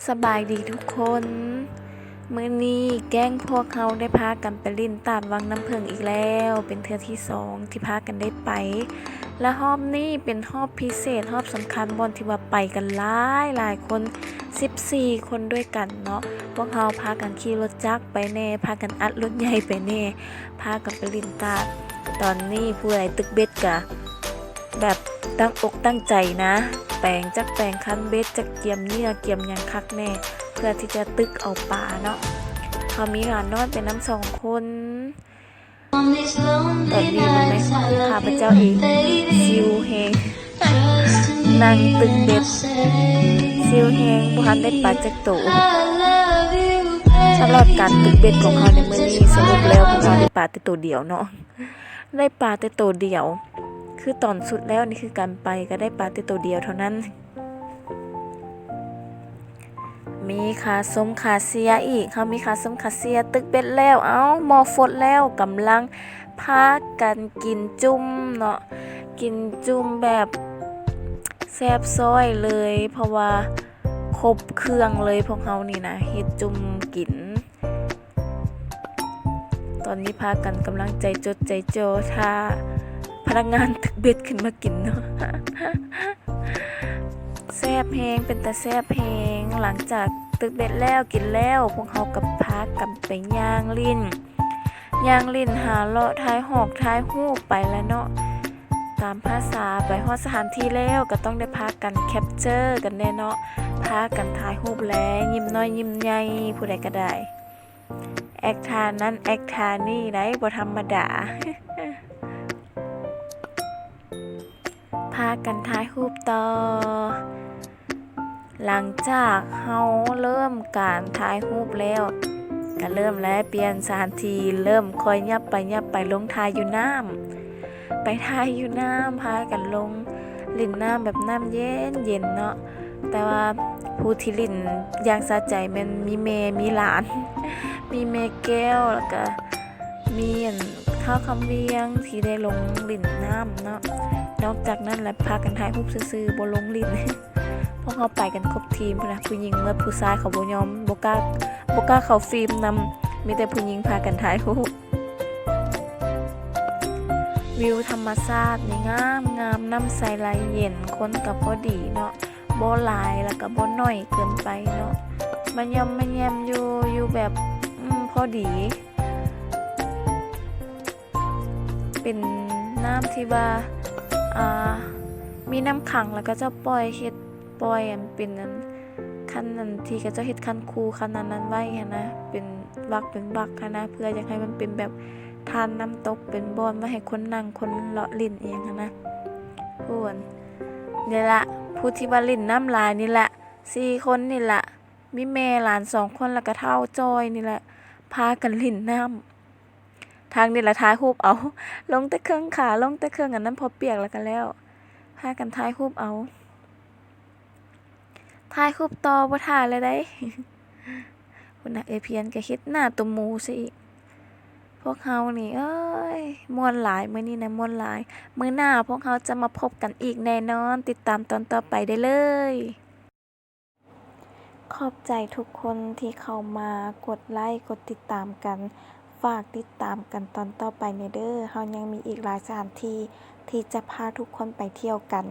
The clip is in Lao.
ສະບາຍດີທຸກຄົນ, ມື້ນີ້ແກ້ງພວກເຮົາໄດ້ພາກັນໄປຫຼິ້ນຕາດວັງນ້ຳເຜິ້ງອີກແລ້ວ, ເປັນເທື່ອທີສອງທີ່ພາກັນໄດ້ໄປ ແລະຮອບນີ້ເປັນຮອບພິເສດ, ຮອບສຳຄັນ ບ່ອນທີ່ວ່າໄປກັນຫຼາຍໆຄົນ, ສິບສີ່ຄົນດ້ວຍກັນເນາະ. ພວກເຮົາພາກັນຂີ່ລົດຈັກໄປແດ່, ພາກັນອັດລົດໃຫຍ່ໄປແດ່, ພາກັນໄປຫຼິ້ນຕາດ. ຕອນນີ້ຜູ້ໃດຕຶກເບັດກະ ແບບຕັ້ງອົກຕັ້ງໃຈນະ, ແປງ ຈັກແປງຄັນເບັດ ຈັກກຽມເຫຍື່ອກຽມຫຍັງຄັກແນ່ ເພື່ອທີ່ຈະຕຶກເອົາປາເນາະ. ເຮົາມີຫຼານນ້ອຍໄປນຳສອງຄົນ. ຕອນນີ້ເຫັນໄໝ ຂ້າພະເຈົ້າເອງຊິວແຮງ ນັ່ງຕຶກເບັດ ຊິວແຮງ ບໍ່ທັນໄດ້ປາຈັກໂຕ. ສຳລັບການຕຶກເບັດຂອງເຮົາໃນມື້ນີ້ ສະຫຼຸບແລ້ວພວກເຮົາໄດ້ປາແຕ່ໂຕດຽວເນາະ. ໄດ້ປາແຕ່ໂຕດຽວ, ຄືຕອນສຸດແລ້ວນີ້ ຄືການໄປກໍໄດ້ປາແຕ່ໂຕດຽວເທົ່ານັ້ນ. ມີຄາຊົມຄາເຊຍອີກ, ເຮົາມີຄາຊົມຄາເຊຍ, ຕຶກເບັດແລ້ວ, ເອົ້າ ໝໍ້ຟົດແລ້ວ, ກຳລັງພາກັນກິນຈຸ້ມເນາະ, ກິນຈຸ້ມແບບແຊບຊ້ອຍເລີຍ, ເພາະວ່າຄົບເຄື່ອງເລີຍ ພວກເຮົານີ້ນະ ເຮັດຈຸ້ມກິນ. ຕອນນີ້ພາກັນກຳລັງໃຈຈົດໃຈຈໍ່ຖ້າພະນັກງານຕຶກເບັດຂຶ້ນມາກິນເນາະ. ແຊບແຮງ, ເປັນຕາແຊບແຮງ. ຫຼັງຈາກຕຶກເບັດແລ້ວ ກິນແລ້ວ, ພວກເຮົາກໍພາກັນໄປຍ່າງຫຼິ້ນ, ຍ່າງຫຼິ້ນ ຫາເລາະ ຖ່າຍຮອກ ຖ່າຍຮູບໄປແຫຼະເນາະ. ຕາມພາສາ ໄປຮອດສະຖານທີ່ແລ້ວ ກໍຕ້ອງໄດ້ພາກັນແຄັບເຈີກັນແດ່ເນາະ, ພາກັນຖ່າຍຮູບແຫຼະ, ຍິ້ມນ້ອຍຍິ້ມໃຫຍ່ ຜູ້ໃດກໍໄດ້. ແອັກທ່ານັ້ນແອັກທ່ານີ້ໄດ໋ ບໍ່ທຳມະດາ. ພາກັນຖ່າຍຮູບຕໍ່. ຫຼັງຈາກເຮົາເລີ່ມການຖ່າຍຮູບແລ້ວ ກະເລີ່ມແລ້ວ ປ່ຽນສະຖານທີ່, ເລີ່ມຄ່ອຍຫຍັບໄປຫຍັບໄປ ລົງຖ່າຍຢູ່ນ້ຳ. ໄປຖ່າຍຢູ່ນ້ຳ, ພາກັນລົງຫຼິ້ນນ້ຳແບບນ້ຳເຢັນໆເນາະ. ແຕ່ວ່າຜູ້ທີ່ຫຼິ້ນຢ່າງສະໃຈແມ່ນມີແມ່ມີຫຼານ, ມີແມ່ແກ້ວ ແລ້ວກະມີອັນທ້າວຄຳວຽງທີ່ໄດ້ລົງຫຼິ້ນນ້ຳເນາະ. ນອກຈາກນັ້ນແລ້ວພາກັນຖ່າຍຮູບຊື່ໆ ບໍ່ລົງຫຼິ້ນ. ພວກເຮົາໄປກັນຄົບທີມພຸ້ນນະ, ຜູ້ຍິງໝົດ, ຜູ້ຊາຍເຂົາບໍ່ຍອມ, ບໍ່ກ້າ, ບໍ່ກ້າເຂົ້າຟີມນຳ, ມີແຕ່ຜູ້ຍິງພາກັນຖ່າຍຮູບ. ວິວທຳມະຊາດນີ້ງາມໆ, ນ້ຳໃສໄຫຼເຢັນ, ຄົນກໍພໍດີເນາະ, ບໍ່ຫຼາຍແລ້ວກໍບໍ່ໜ້ອຍເກີນໄປເນາະ, ມາຍ່ອມມາແຍມຢູ່, ຢູ່ແບບ ອືມ ພໍດີ. ເປັນນ້ຳທີ່ວ່າ ອ່າ ມີນ້ຳຂັງ ແລ້ວເຂົາເຈົ້າປ່ອຍເຮັດ ປ່ອຍອັນເປັນອັນ ຄັນອັນທີ່ເຂົາເຈົ້າເຮັດຄັນຄູ ຄັນອັນນັ້ນໄວ້ຫັ້ນນະ, ເປັນວັກເປັນວັກຫັ້ນນະ, ເພື່ອຢາກໃຫ້ມັນເປັນແບບທ່ານນ້ຳຕົກ ເປັນບ່ອນໄວ້ໃຫ້ຄົນນັ່ງ ຄົນເລາະຫຼິ້ນອີ່ຫຍັງຫັ້ນນະ. ຜູ້ອັນ ນີ້ລະ ຜູ້ທີ່ວ່າຫຼິ້ນນ້ຳຫຼາຍນີ້ລະ ສີ່ຄົນນີ້ລະ, ມີແມ່ຫຼານສອງຄົນ ແລ້ວກະທ້າວຈ້ອຍນີ້ແຫຼະ ພາກັນຫຼິ້ນນ້ຳ. ທາງນີ້ລະຖ່າຍຮູບເອົາ, ລົງແຕ່ເຄິ່ງຂາ ລົງແຕ່ເຄິ່ງອັນນັ້ນ ພໍປຽກແລ້ວກະແລ້ວ, ພາກັນຖ່າຍຮູບເອົາ. ຖ່າຍຮູບຕໍ່ບໍ່ຖ້າແລ້ວໃດ໋. ພຸ້ນນະ ເອື້ອຍພຽນກໍເຮັດໜ້າຕົວໝູຊະອີກ. ພວກເຮົານີ້ ເອີຍ ມ່ວນຫຼາຍ, ມື້ນີ້ນະມ່ວນຫຼາຍ. ມື້ໜ້າພວກເຮົາຈະມາພົບກັນອີກແນ່ນອນ, ຕິດຕາມຕອນຕໍ່ໄປໄດ້ເລີຍ. ຂອບໃຈທຸກຄົນທີ່ເຂົ້າມາກົດໄລກ໌ ກົດຕິດຕາມກັນ. ຝາກຕິດຕາມກັນຕອນຕໍ່ໄປແດ່ເດີ. ເຮົາຍັງມີອີກຫຼາຍສະຖານທີ່ທີ່ຈະພາທຸກຄົນໄປທ່ຽວກັນ.